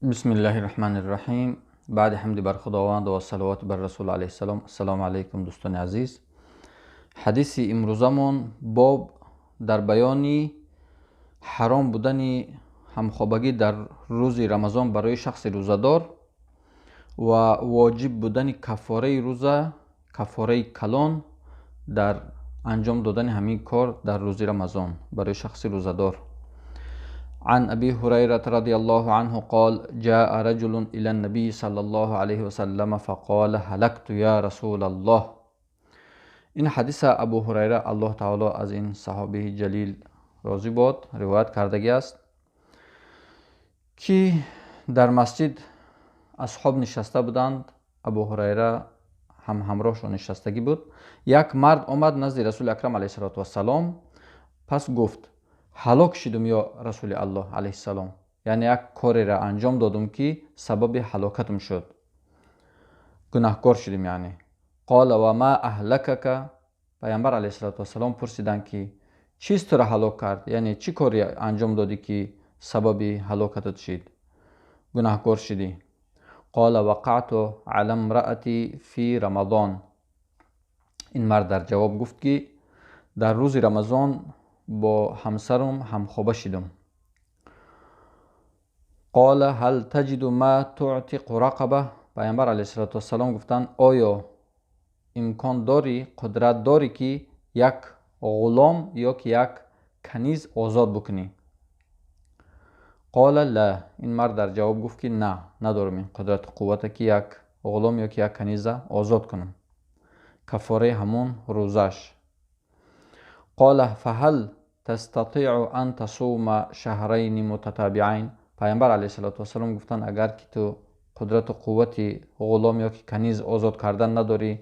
Бисмиллаҳи раҳмани раҳим. Баъди ҳамди бар Худованд ва салавоти бар Расул алайҳиссалом. Ассалому алайкум, дӯстони азиз. Ҳадиси имрӯзамон боб дар баёни ҳаром будани ҳамхобагӣ дар рӯзи Рамазон барои шахси рӯзадор ва воҷиб будани каффораи рӯза, каффораи калон дар анҷом додани ҳамин кор дар рӯзи Рамазон барои шахси рӯзадор. عن أبي هريرة رضي الله عنه قال: جاء رجل إلى النبي صلى الله عليه وسلم فقال: هلكت يا رسول الله. Ин ҳадиса Абу Ҳурайра, Аллоҳ таоло аз ин саҳобии ҷалил розӣ бод, ривоят кардагӣ аст, ки дар масҷид асҳоб нишаста буданд, Абу Ҳурайра ҳам ҳамроҳшон нишастагӣ буд. Як мард омад назди Расули Акрам алайҳиссалоту вассалом, пас гуфт: «Ҳалок шидум, ё Расули Аллоҳ алайҳиссалом», яъне як кореро анҷом додум, ки сабаби ҳалокатам шуд, гунаҳкор шудем яъне. Қола: «Ва ма аҳлакака?» Пайғамбар алайҳиссалоту вассалом пурсиданд, ки чиз туро ҳалок кард, яъне чӣ коре анҷом додӣ, ки сабаби ҳалокатат шид, гунаҳкор шидӣ? Қола: «Вақаъту ала мраати фи Рамадон». Ин мард дар ҷавоб гуфт, ки дар рӯзи Рамазон бо ҳамсарам ҳамхоба шидум. Қола: «Ҳал таҷиду ма туътиқу рақаба?» Пайғамбар алайҳиссалоту вассалом гуфтанд: «Оё имкон дорӣ, қудрат дорӣ, ки як ғулом ё ки як каниз озод бикунӣ?» Қола: «Ла». Ин мард дар ҷавоб гуфт, ки на, надорам ин қудрату қуввата, ки як ғулом ё ки як каниза озод кунам, каффораи ҳамон рӯзаш. Қола: «Фаҳал тастатиъу ан тасума шаҳрайни мутатабиайн?» Пайғамбар алайҳиссалоту вассалом гуфтанд: «Агар ки ту қудрату қуввати ғулом ё ки каниз озод кардан надорӣ,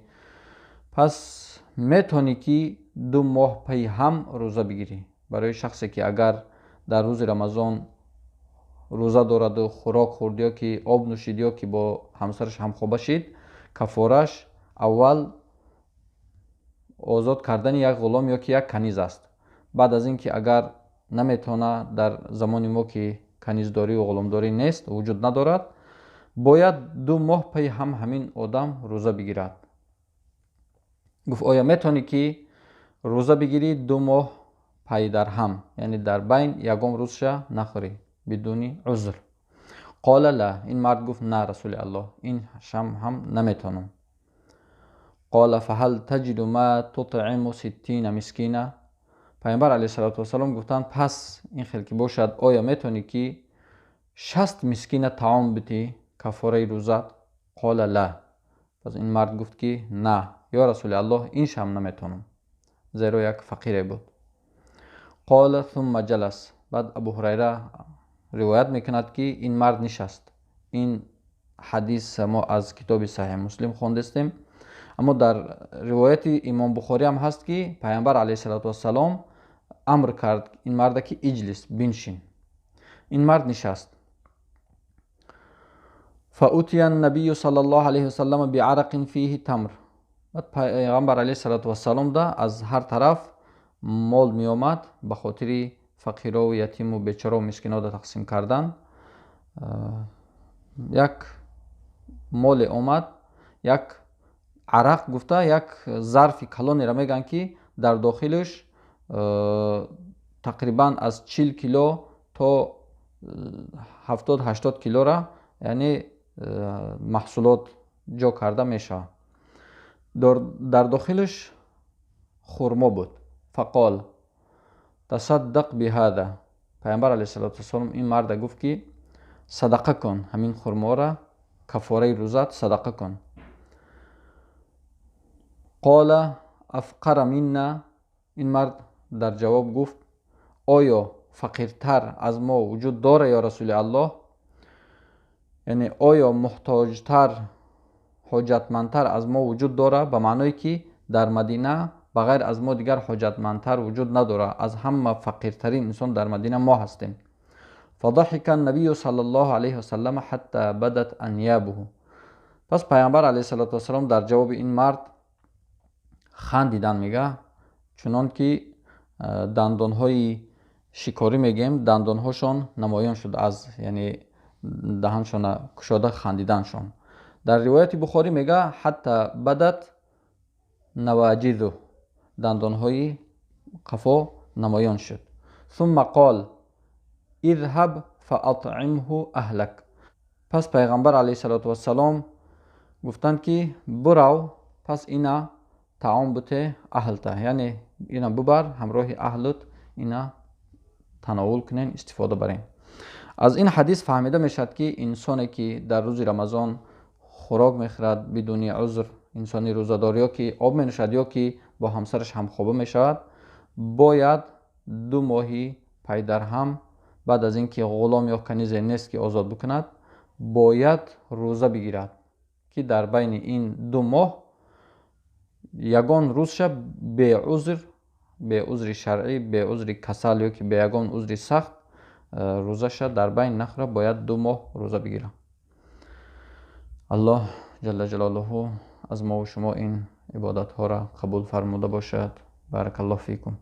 пас метавонӣ, ки 2 моҳ пайи ҳам рӯза бигирӣ?» Барои шахсе, ки агар дар рӯзи Рамазон рӯза дораду хӯрок хӯрд ё ки об нӯшид, ё ки бо ҳамсараш ҳамхоба шид, каффорааш аввал озод кардани як ғулом ё ки як каниз аст. Баъд аз ин ки агар наметавона, дар замони мо ки каниздорию ғуломдорӣ нест, вуҷуд надорад, бояд 2 моҳ пайи ҳам ҳамин одам рӯза бигирад. Гуфт: «Оё метавонӣ, ки рӯза бигирӣ 2 моҳ пай дар ҳам, яъне дар байн ягон рӯзша нахӯрӣ, бидуни узр?» Қола: «Ла». Ин мард гуфт: «На, Расули Аллоҳ, ин шам ҳам наметавонам». Қола: «Фаҳал таҷиду ма тутъиму ситтина мискина?» Пайғамбар алайҳиссалоту вассалом гуфтанд: «Пас ин хел ки бошад, оё метавонӣ, ки 60 мискина таом битӣ, каффораи рӯзат?» Қола: «Ла». Пас ин мард гуфт, ки на, ё Расули Аллоҳ, ин шам наметавонам, зеро як фақире буд. Қола: «Сумма ҷалас». Баъд Абу Ҳурайра ривоят мекунад, ки ин мард нишаст. Ин ҳадис мо аз китоби Саҳеҳ Муслим хондестем, аммо дар ривояти Имом Бухорӣ ҳам ҳаст, ки Пайғамбар алайҳиссалоту вассалом амр кард ин марда, ки иҷлис, биншин. Ин мард нишаст. Фаутия набию сал аллоҳу алайҳи васаллама биарақин фиҳи тамр. Баъд Пайғамбар алайҳиссалоту вассалом да аз ҳар тараф мол меомад ба хотири фақирову ятиму бечорову мискинода тақсим кардан. Як моле омад, як арақ гуфта, як зарфи калонеро мегӯянд, ки дар дохилаш тақрибан аз 40 кило то 70-80 килора, яъне маҳсулот ҷо карда мешавад. Дар дохилаш хурмо буд. Фақол: «Тасаддақ биҳада». Пайғамбар алайҳиссалоту вассалом ин марда гуфт, ки садақа кун ҳамин хурморо, каффораи рӯзат садақа кун. Қола: «Афқара минна?» Ин мард дар ҷавоб гуфт: «Оё фақиртар аз мо вуҷуд дора, ё Расули Аллоҳ?» Яъне оё муҳтоҷтар, ҳоҷатмандтар аз мо вуҷуд дора? Ба маъное, ки дар Мадина ба ғайр аз мо дигар ҳоҷатмандтар вуҷуд надорад, аз ҳама фақиртарин инсон дар Мадина мо ҳастем. Фадаҳика набию сал аллоҳу алайҳи васаллама ҳатта бадат анябуҳу. Пас Пайғамбар алайҳиссалоту вассалом дар ҷавоби ин мард хандидан мега, чунон ки дандонҳои шикорӣ мегӯем, дандонҳошон намоён шуд аз яъне. Даҳаншона кушода хандиданшон. Дар ривояти Бухорӣ мега: حتى بدت نواجذه, дандонҳои қафо намоён шуд. ثم قال: اذهب فأطعمه أهلك. Пас Пайғамбар алайҳиссалоту вассалом гуфтанд, ки бирав, пас ина таом буте аҳлта, яъне ина бубар, ҳамроҳи аҳлут ина тановул кунен, истифода барен. Аз ин ҳадис фаҳмида мешавад, ки инсоне, ки дар рӯзи Рамазон хӯрок мехӯрад бидуни узр, инсони рӯзадор, ё ки об менӯшад, ё ки бо ҳамсараш ҳамхоба мешавад, бояд 2 моҳи пайдарҳам, баъд аз ин ки ғулом ё канизе нест, ки озод бикунад, бояд рӯза бигирад, ки дар байни ин 2 моҳ ягон рӯзша беузр, беузри шаръӣ, беузри касал ё ки бе ягон узри сахт рӯзаша дар байн нахӯра, бояд 2 моҳ рӯза бигирад. Аллоҳ ҷалла ҷалолуҳу аз мову шумо ин ибодатҳоро қабул фармуда бошад. Баракаллоҳ фикум.